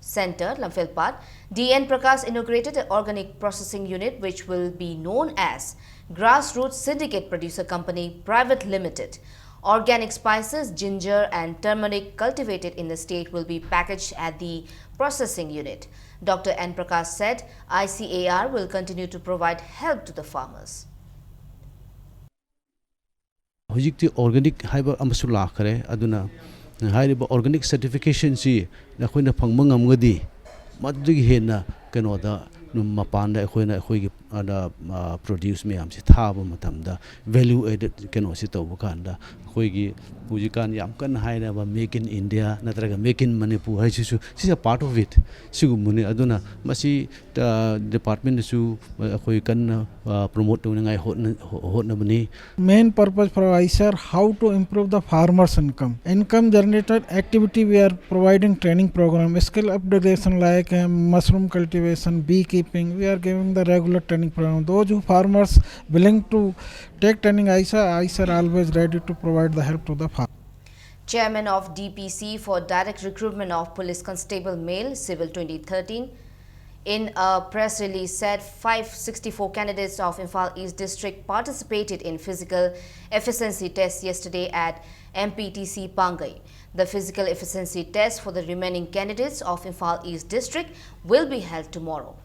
Center, Lamfelpat, D N Prakash inaugurated an organic processing unit which will be known as Grassroots Syndicate Producer Company Private Limited. Organic spices, ginger and turmeric cultivated in the state will be packaged at the processing unit. Doctor N Prakash said I C A R will continue to provide help to the farmers. ꯍꯧꯖꯤꯛꯇꯤ organic ꯍꯥꯏꯕ ꯑꯃꯁꯨ ꯂꯥꯛꯈ꯭ꯔꯦ꯫ ꯑꯗꯨꯅ ꯍꯥꯏꯔꯤꯕ organic ꯁꯔꯇꯤꯐꯤꯀꯦꯁꯟꯁꯤ ꯑꯩꯈꯣꯏꯅ ꯐꯪꯕ ꯉꯝꯒꯗꯤ ꯃꯗꯨꯗꯒꯤ ꯍꯦꯟꯅ ꯀꯩꯅꯣꯗ ꯃꯄꯥꯟꯗ ꯑꯩꯈꯣꯏꯅ ꯑꯩꯈꯣꯏꯒꯤ ꯄ꯭ꯔꯣꯗ꯭ꯌꯨꯁ ꯃꯌꯥꯝꯁꯤ ꯊꯥꯕ ꯃꯇꯝꯗ ꯚꯦꯂ꯭ꯌꯨ ꯑꯦꯗꯦꯠ ꯀꯩꯅꯣꯁꯤ ꯇꯧꯕ ꯀꯥꯟꯗ ꯑꯩꯈꯣꯏꯒꯤ ꯍꯧꯖꯤꯛꯀꯥꯟ ꯌꯥꯝ ꯀꯟꯅ ꯍꯥꯏꯅꯕ Make in India ꯅꯠꯇ꯭ꯔꯒ Make in Manipur ꯍꯥꯏꯁꯤꯁꯨ, ꯁꯤꯁꯦ ꯄꯥꯔꯠ ꯑꯣꯐ ꯏꯠ꯫ ꯁꯤꯒꯨꯝꯕꯅꯤ꯫ ꯑꯗꯨꯅ ꯃꯁꯤ ꯗꯤꯄꯥꯔꯠꯃꯦꯟꯅꯁꯨ ꯑꯩꯈꯣꯏ ꯀꯟꯅ ꯄ꯭ꯔꯣꯃꯣꯠ ꯇꯧꯅꯤꯡꯉꯥꯏ ꯍꯣꯠꯅꯕꯅꯤ꯫ Main purpose for ICAR, how to improve the farmers' income. Income generated activity, we are providing training program, skill upgradation like uh, mushroom cultivation, beekeeping. We are giving the regular training program. Those who farmers willing to take training, ICAR, ICAR always ready to provide the help to the farmer. Chairman of D P C for direct recruitment of police constable male, civil twenty thirteen, in a press release said five sixty-four candidates of Imphal East District participated in physical efficiency test yesterday at M P T C Pangai. The physical efficiency test for the remaining candidates of Imphal East District will be held tomorrow.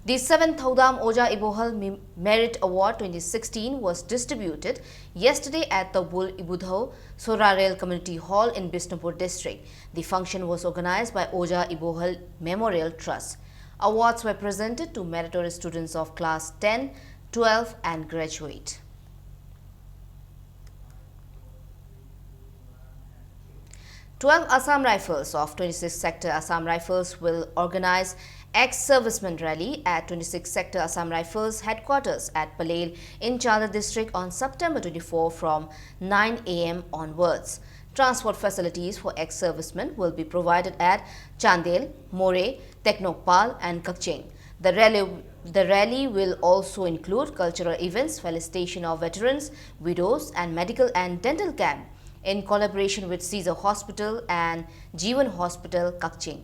The seventh Thoudam Oja Ibohal Merit Award twenty sixteen was distributed yesterday at the Bul Ibudhou Sorarel Community Hall in Bishnupur District. The function was organized by Oja Ibohal Memorial Trust. Awards were presented to meritorious students of class ten, twelve and graduate. Twelve Assam Rifles of twenty-sixth Sector Assam Rifles will organize Ex-servicemen rally at twenty-six Sector Assam Rifles headquarters at Palel in Chandel district on September twenty-four from nine a m onwards. Transport facilities for ex-servicemen will be provided at Chandel, Moreh, Teknokpal and Kakching. The rally, the rally will also include cultural events, felicitation of veterans, widows and medical and dental camp in collaboration with Caesar Hospital and Jeevan Hospital, Kakching.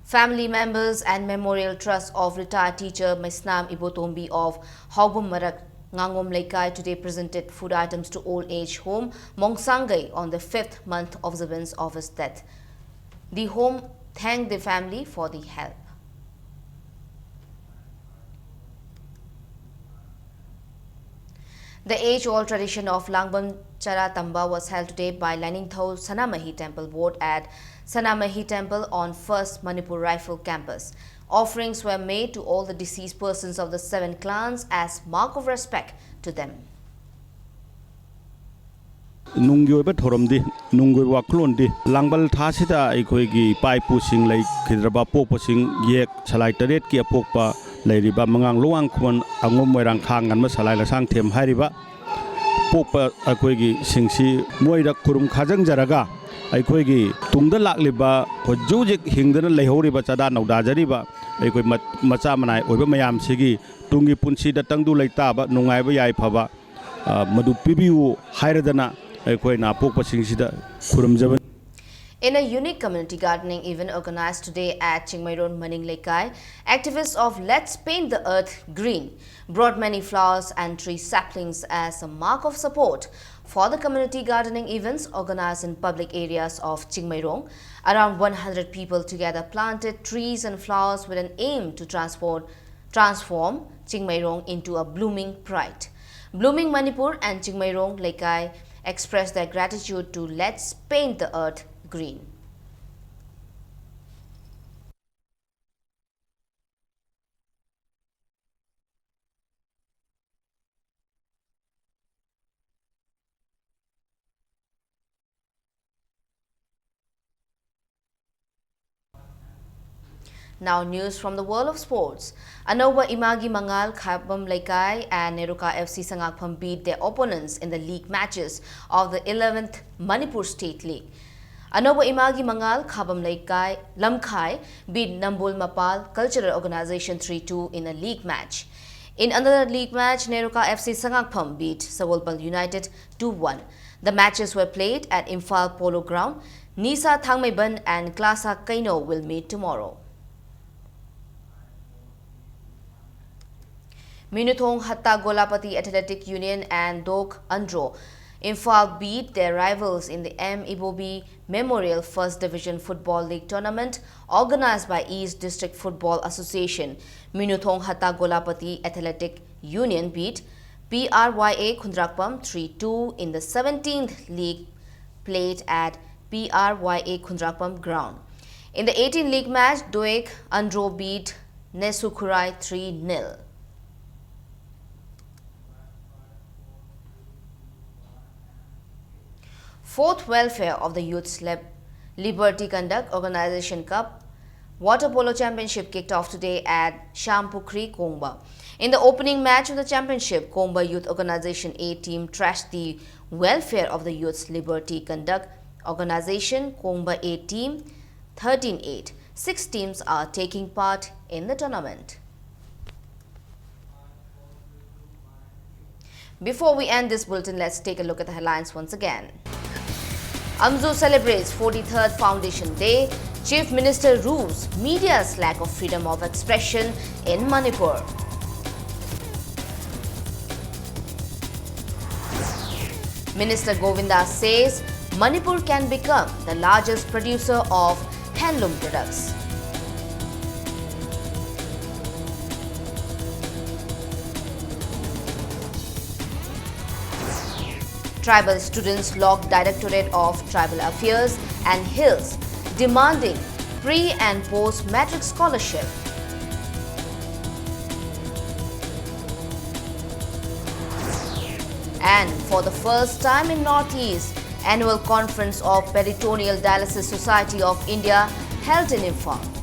Family members and Memorial Trust of retired teacher Maisnam Ibotombi of Haubum Marak, Ngangom Leikai today presented food items to old age home Mongsangay on the fifth month observance of his death. The home thanked the family for the help. The age-old tradition of Langbam Chara Tamba was held today by Laningthou Sanamahi Temple Board at Sanamahi Temple on First Manipur Rifle Campus. Offerings were made to all the deceased persons of the seven clans as mark of respect to them. ꯅꯨꯡꯒꯤ ꯑꯣꯏꯕ ꯊꯧꯔꯝꯗꯤ, ꯅꯨꯡꯒꯤ ꯑꯣꯏꯕ ꯋꯥꯈꯜꯂꯣꯟꯗꯤ, ꯂꯥꯡꯕꯜ ꯊꯥꯁꯤꯗ ꯑꯩꯈꯣꯏꯒꯤ ꯏꯄꯥ ꯏꯄꯨꯁꯤꯡ ꯂꯩꯈꯤꯗ꯭ꯔꯕ ꯑꯄꯣꯛꯄꯁꯤꯡ, ꯌꯦꯛ ꯁꯂꯥꯏ ꯇꯔꯦꯠꯀꯤ ꯑꯄꯣꯛꯄ ꯂꯩꯔꯤꯕ ꯃꯉꯥꯡ ꯂꯨꯋꯥꯡ ꯈꯨꯃꯟ ꯑꯉꯣꯝ ꯃꯣꯏꯔꯥꯡ ꯈꯥ ꯉꯟꯕ ꯁꯂꯥꯏ ꯂꯁꯥꯡꯊꯦꯝ ꯍꯥꯏꯔꯤꯕ ꯄꯣꯛꯄ ꯑꯩꯈꯣꯏꯒꯤ ꯁꯤꯡꯁꯤ ꯃꯣꯏꯗ ꯈꯨꯔꯨꯝ ꯈꯥꯖꯪꯖꯔꯒ, ꯑꯩꯈꯣꯏꯒꯤ ꯇꯨꯡꯗ ꯂꯥꯛꯂꯤꯕ ꯍꯧꯖꯤꯛ ꯍꯧꯖꯤꯛ ꯍꯤꯡꯗꯅ ꯂꯩꯍꯧꯔꯤꯕ, ꯆꯥꯗꯥ ꯅꯧꯗꯥꯖꯔꯤꯕ ꯑꯩꯈꯣꯏ ꯃ-, ꯃꯆꯥ ꯃꯅꯥꯏ ꯑꯣꯏꯕ ꯃꯌꯥꯝꯁꯤꯒꯤ ꯇꯨꯡꯒꯤ ꯄꯨꯟꯁꯤꯗ ꯇꯪꯗꯨ ꯂꯩꯇꯥꯕ, ꯅꯨꯡꯉꯥꯏꯕ ꯌꯥꯏꯐꯕ, ꯑ, ꯃꯗꯨ ꯄꯤꯕꯤꯌꯨ ꯍꯥꯏꯔꯗꯅ ꯑꯩꯈꯣꯏꯅ ꯑꯄꯣꯛꯄꯁꯤꯡꯁꯤꯗ ꯈꯨꯔꯨꯝꯖꯕꯅꯤ꯫ In a unique community gardening event organized today at Chingmeirong Maning Leikai, activists of Let's Paint the Earth Green brought many flowers and tree saplings as a mark of support for the community gardening events organized in public areas of Chingmeirong. Around one hundred people together planted trees and flowers with an aim to transport, transform Chingmeirong into a blooming pride. Blooming Manipur and Chingmeirong Leikai expressed their gratitude to Let's Paint the Earth Green. Now news from the world of sports. Anova Imagi Mangal, Khabam Leikai and Neruka F C Sangakpham beat their opponents in the league matches of the eleventh Manipur State League. Anova Imagi Mangal, Khabam Leikai, Lamkhai beat Nambul Mapal Cultural Organization three two in a league match. In another league match, Neruka F C Sangakpham beat Sawolpal United two one. The matches were played at Imphal Polo Ground. Nisa Thangmeiban and Klasa Kaino will meet tomorrow. Minuthong Hatta Golapati Athletic Union and Dok Andro Imphal beat their rivals in the M Ibobi Memorial First Division Football League tournament organized by East District Football Association. Minuthong Hatta Golapati Athletic Union beat P R Y A Khundrakpam three two in the seventeenth league played at P R Y A Khundrakpam ground. In the eighteenth league match, Doek Andro beat Nesukhurai three nil. Fourth Welfare of the Youths Lib- Liberty Conduct Organization Cup Water Polo Championship kicked off today at Shampukhri, Kongba. In the opening match of the championship, Kongba Youth Organization A team trashed the Welfare of the Youths Liberty Conduct Organization, Kongba A team, thirteen eight. Six teams are taking part in the tournament. Before we end this bulletin, let's take a look at the headlines once again. Amzu celebrates forty-third Foundation Day. Chief Minister roos media's lack of freedom of expression in Manipur. Minister Govinda says Manipur can become the largest producer of handloom products. Tribal students log Directorate of Tribal Affairs and Hills demanding pre and post matric scholarship. And for the first time in Northeast, annual conference of Peritoneal Dialysis Society of India held in Imphal.